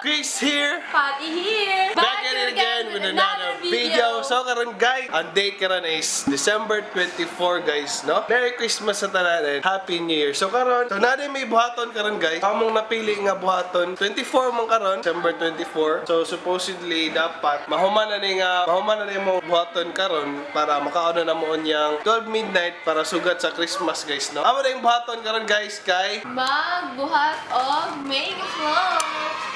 Chris here! Patty here! Back at it again with another video. So karon guys, ang date karon is December 24, guys, no? Merry Christmas sa tanan and Happy New Year. So karon, so naa may buhaton karon, guys. Among napili nga buhaton, 24 man karon, December 24. So supposedly dapat mahuman na ni mo buhaton karon para makaon na mo unyang 12 midnight para sugat sa Christmas, guys, no? Amo na yung buhaton karon, guys, kay Magbuhat og mango float!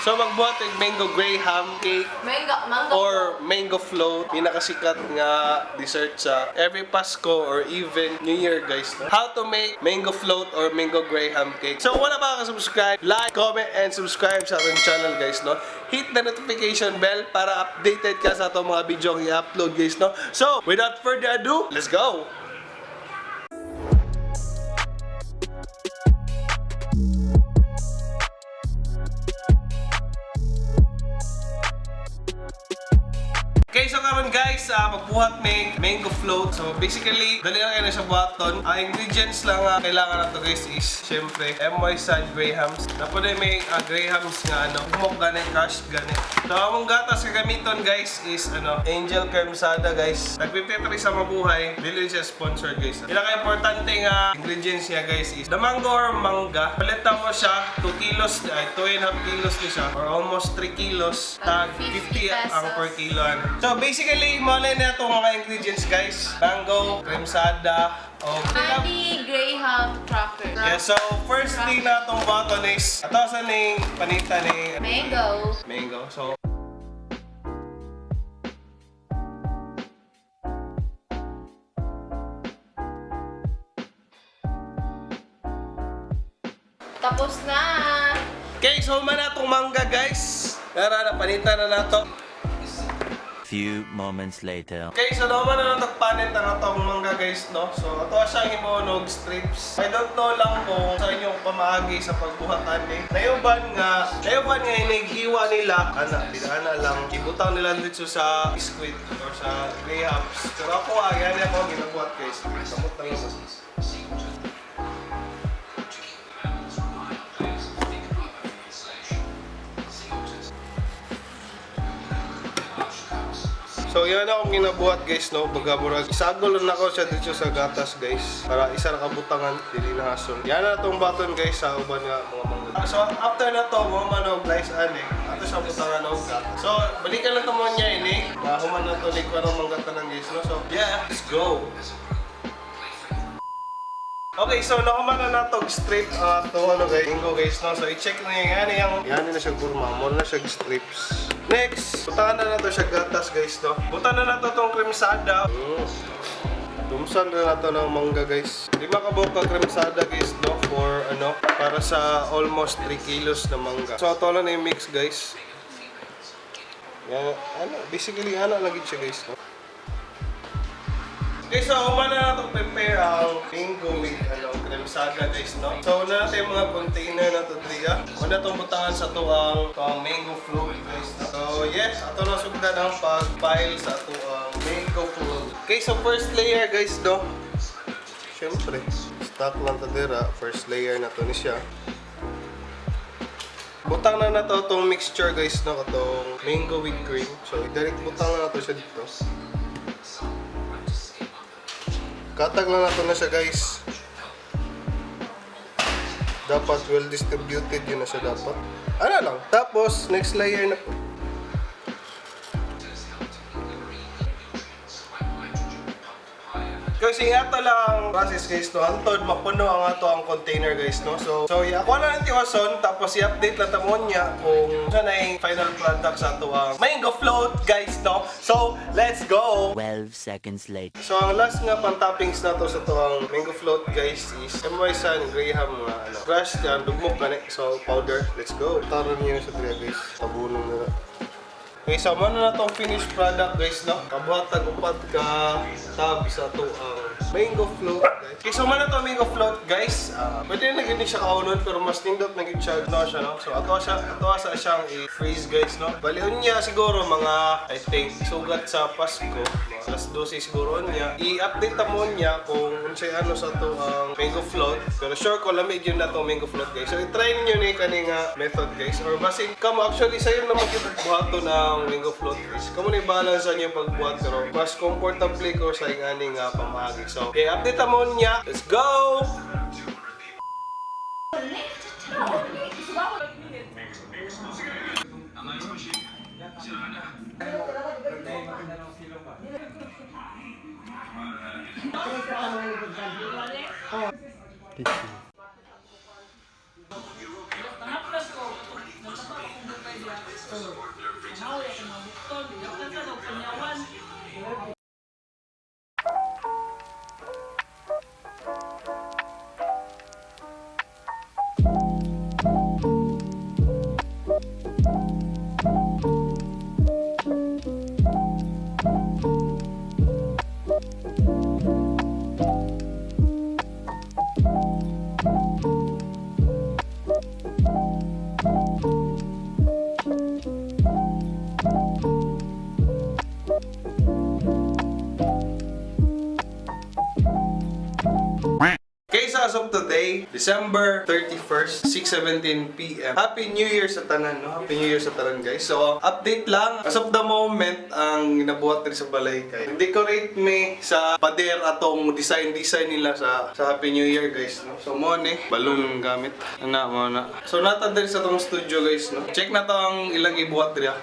So magbuhat og mango graham cake Mango, mango or mango float, pinakasikat nga dessert sa every Pasko or even New Year, guys, no? How to make mango float or mango graham cake. So wala pa ka-subscribe, like, comment, and subscribe sa ating channel, guys, no? Hit the notification bell para updated ka sa atong mga video ang i-upload, guys, no? So, without further ado, let's go! Okay, so karon guys, magbuhat may mango float. So basically, dali lang kayo na siya buhaton. Ang ingredients lang kailangan nato, guys, is syempre MY San Grahams. Dapat na may Grahams nga ano, gumok gani, crushed gani. So among gatas gagamiton, guys, is ano, Angel Cremsada, guys. Tag 53 sa mabuhay, dili siya sponsored, guys. Pinaka-importante nga ingredients niya, guys, is the mango or mangga. Palitan mo siya 2 kilos, ay 2.5 kilos ni siya or almost 3 kilos. Tag 50 ang per kilo. Ano. So basically, mo na na itong mga ingredients, guys. Mango, cremsada, o Candy Graham Cracker. Yeah, so first thing na itong button is ato sa ning panita ni Mango. Mango. So Tapos na! Okay, so man na itong mangga, guys. Tara na, panita na nato. Few moments later. Okay, so naman na natong panit ang atong mangga, guys, no? So, ato siyang himunog strips. I don't know lang kung sa inyong pamaagi sa pagbuhatan eh. Nayuban nga inighiwa nila, ana, pinana lang, ibutang nila dito sa biscuit or sa grahams. Pero ako, yan ako ginabuhat, guys. Kamot lang yun. So yan akong ginabuhat, guys, no? Baga murag isagol na ako siya dito sa gatas, guys, para isa ra ka butangan, dili na hasol. Yan na tong button, guys, sa uban nga mga mangga. So after na to mo manog slice ani, ato sa butangan og gatas. So balikan lang to mo niya ini. Mahuman na to ni karong mangga tanan, guys, no? So yeah, let's go. Okay, so nakuman na nato og strip to ano guys, mango, guys, no. So i-check na yung ano yung yan na siya gurma, mo na siya strips. Next, butangan na nato siya gatas, guys, no. Butangan na nato tong kremsada. Dumsan na nato ng mangga, guys. 5 ka buok ka kremsada, guys, no, for ano, para sa almost 3 kilos na mangga. So ato lang na yung mix, guys. Yan, ano, basically ano lang gid siya, guys, no. Okay, so uma na natin prepare ang mango with ano, cremsada, guys, no? So, una natin yung mga container na to, Dria. Una itong butangan sa to ang mango float, guys, no? So, yes, ato na sugdan ang pag-pile sa ato ang mango float. Okay, so first layer, guys, no? Siyempre, stock lang to dira. First layer na to ni siya. Butang na to itong mixture, guys, no? Itong mango with cream. So, direct butang na to siya dito. Katag lang nato na siya, guys. Dapat well distributed yun na siya dapat. Ano lang. Tapos, next layer na. Kasi ato lang process, guys, no, antod mapuno ang ato ang container, guys, no. So yeah, ako na lang tiwason tapos i-update lang ta mo niya kung sa na yung final product sa ato ang mango float, guys, no. So let's go. 12 seconds later. So ang last nga pang toppings na to sa to ang mango float, guys, is MY San Graham nga ano. Crushed yan, dugmok gani. So powder, let's go. Taro niyo sa tray, guys. Tabunon na. Okay, so mao na tong finished product, guys, no? Kabuhat tag upat ka tab sa to ang mango float, guys. Okay, so mao na to mango float, guys. Pwede na gid ni siya kaunon pero mas nindot na gid siya, no, siya, no? So ato siya ato sa siyang i-freeze, guys, no? Balion niya siguro mga I think sugat sa Pasko, mga Alas 12 siguro niya. I-update ta mo niya kung unsay ano sa to ang mango float. Pero sure ko lamig yun na tong mango float, guys. So i-try niyo ni kani nga method, guys. Or basin kamo actually sayo naman gyud buhaton ang mango float, guys. Kamo ni balance ang inyong pagbuhat pero mas comfortable ko sa ingani nga pamaagi. So, i-update ta mo niya. Let's go! Okay, so as of today, December 31st, 6:17 p.m. Happy New Year sa tanan, no? Happy New Year sa tanan, guys. So, update lang. As of the moment, ang nabuhat rin sa balay kay decorate me sa pader atong design-design nila sa Happy New Year, guys, no? So, mo ni balloon ang gamit. Ana, mo na. So, nata diri sa atong studio, guys, no? Check na to ang ilang ibuhat diri, ah.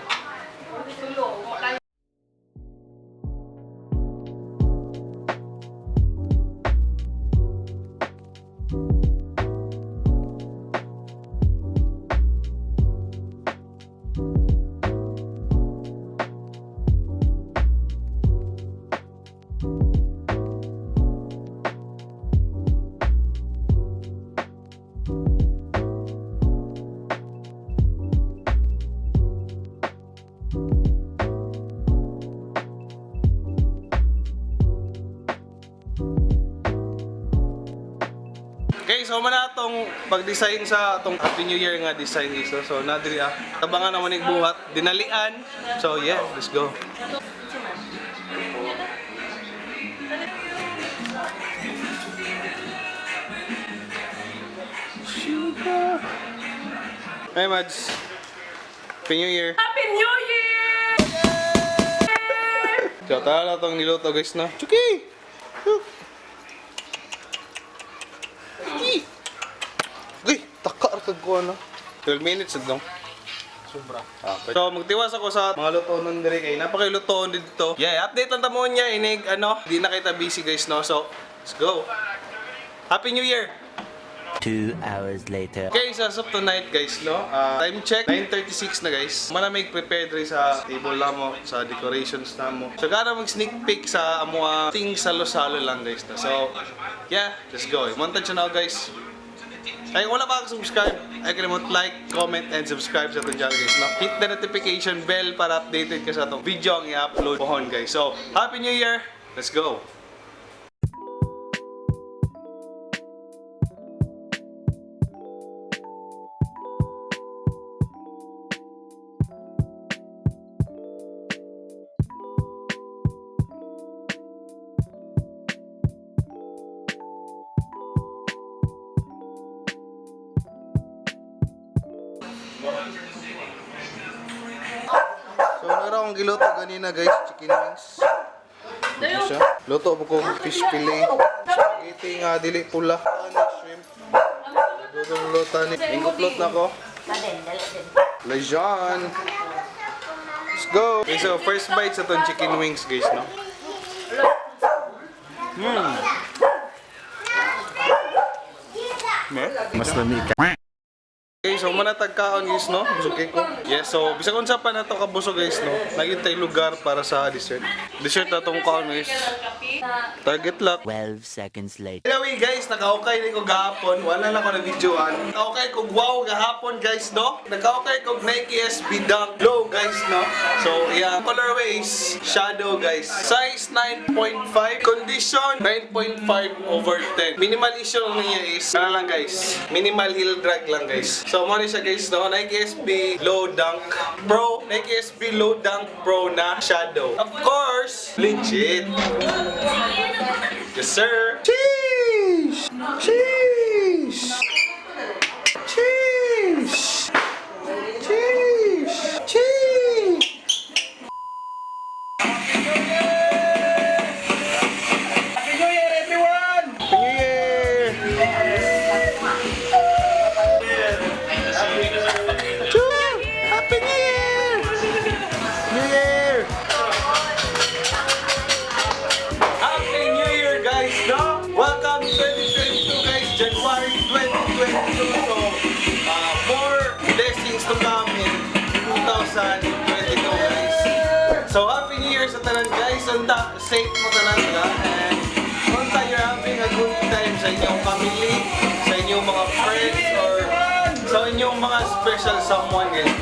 Okay, so man atong pag-design sa atong Happy New Year nga design iso. So nadiri ah. Tabangan naman ning buhat, dinalian. So yeah, let's go. Sugar. Hey Mads. Happy New Year. Happy New Year! So tara na itong niluto, guys, no? Chuki! Chuki! Uy, taka ra kag kuha, no? 12 minutes na Sobra. Okay. So magtiwas ako sa mga luto nun diri kay napakailutoon dito. Yeah, update lang ta mo niya inig ano, di na kita busy, guys, no. So, let's go. Happy New Year. 2 hours later. Okay, so as of tonight, guys, no? Time check, 9:36 na, guys. Mana may prepared rin sa table na mo, sa decorations na mo. So, gara mag sneak peek sa amo things salo-salo lang, guys. No? So, yeah, let's go. Montage na ako, guys. Ay, kung wala pa subscribe, ay kalimut like, comment, and subscribe sa atong channel, guys. No? Hit the notification bell para updated ka sa atong video ang i-upload pohon, guys. So, Happy New Year! Let's go! So, nara akong giluto ganina, guys, chicken wings. Ito siya. Luto po ko fish fillet. Spaghetti nga dili pula. Ano, shrimp. Lutong luto ni. Mango float na ko. Lejon. Let's go. Okay, so first bite sa tong chicken wings, guys, no? Mas lami ka. Okay, so muna tagkaon, guys, no? Busog kay ko. Yes, so bisag unsa pa na to kabusog, guys, no? Nagintay lugar para sa dessert. Dessert na tong kaon, guys. Target lock. 12 seconds later. Anyway guys, nakaukay ni ko gahapon. Wala na ko na videoan. Nakaukay ko wow gahapon, guys, no? Nakaukay ko Nike SB Dunk Low, guys, no? So yeah, colorway is shadow, guys. Size 9.5, condition 9.5 over 10. Minimal issue lang niya is, ano lang, guys, minimal heel drag lang, guys. So, mo ni siya, guys, no? Nike SB Low Dunk Pro. Nike SB Low Dunk Pro na Shadow. Of course, legit. Yes, sir. Sheesh! Sheesh! Sheesh! Sheesh! Sheesh! Happy New Year, everyone! Happy New Year! Happy New Year! New Year! Happy New Year, guys! No? Welcome 2022, guys! January 2022. So, more blessings to come in 2022, guys. So, Happy New Year sa tanan, guys. Unta, safe mo tanan ka. And unta, you're having a good time sa inyong family, sa inyong mga friends, or sa inyong mga special someone, guys.